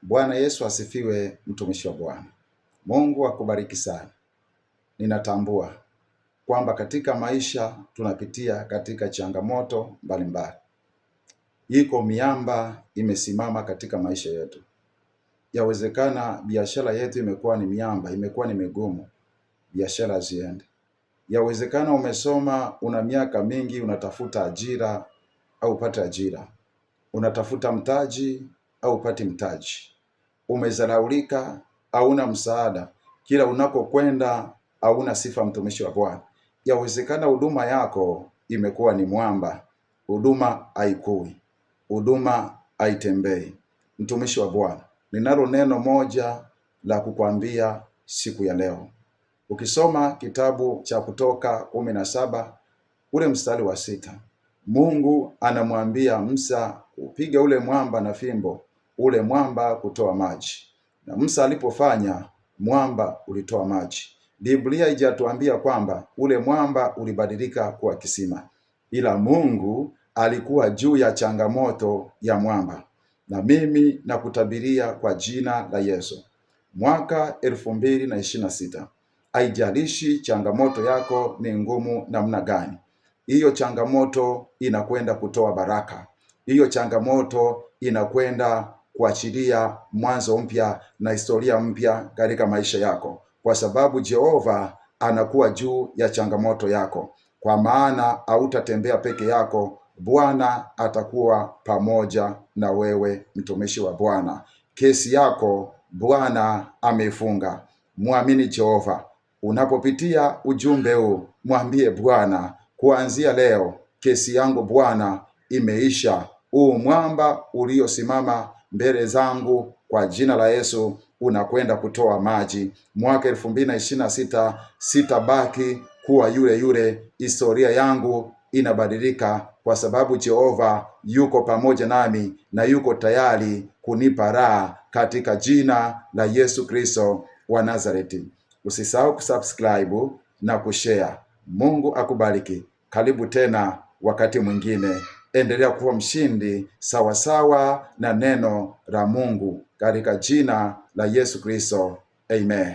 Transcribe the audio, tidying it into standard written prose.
Bwana Yesu asifiwe, mtumishi wa Bwana. Mungu akubariki sana. Ninatambua kwamba katika maisha tunapitia katika changamoto mbalimbali. Iko miamba imesimama katika maisha yetu. Yawezekana biashara yetu imekuwa ni miamba, imekuwa ni migumu, biashara haziende. Yawezekana umesoma, una miaka mingi, unatafuta ajira au upate ajira, unatafuta mtaji au upate mtaji, umezalaulika, hauna msaada, kila unakokwenda hauna sifa, mtumishi wa Bwana. Yawezekana huduma yako imekuwa ni mwamba, huduma haikui, huduma haitembei. Mtumishi wa Bwana, ninalo neno moja la kukwambia siku ya leo. Ukisoma kitabu cha Kutoka 17 ule mstari wa 6, Mungu anamwambia Musa upiga ule mwamba na fimbo, ule mwamba kutoa maji. Na Musa alipofanya, mwamba ulitoa maji. Biblia haijatuambia kwamba ule mwamba ulibadilika kuwa kisima, ila Mungu alikuwa juu ya changamoto ya mwamba. Na mimi nakutabiria kwa jina la Yesu, mwaka 2026, haijalishi changamoto yako ni ngumu namna gani, hiyo changamoto inakwenda kutoa baraka, hiyo changamoto inakwenda kuachilia mwanzo mpya na historia mpya katika maisha yako, kwa sababu Jehova anakuwa juu ya changamoto yako, kwa maana hautatembea peke yako. Bwana atakuwa pamoja na wewe, mtumishi wa Bwana. Kesi yako Bwana ameifunga. Mwamini Jehova. Unapopitia ujumbe huu, mwambie Bwana, kuanzia leo kesi yangu Bwana imeisha. Huu mwamba uliosimama mbele zangu kwa jina la Yesu unakwenda kutoa maji. Mwaka 2026 sitabaki kuwa yule yule, historia yangu inabadilika kwa sababu Jehova yuko pamoja nami na yuko tayari kunipa raha katika jina la Yesu Kristo wa Nazareti. Usisahau kusubscribe na kushare. Mungu akubariki. Karibu tena wakati mwingine. Endelea kuwa mshindi sawasawa na neno la Mungu katika jina la Yesu Kristo. Amen.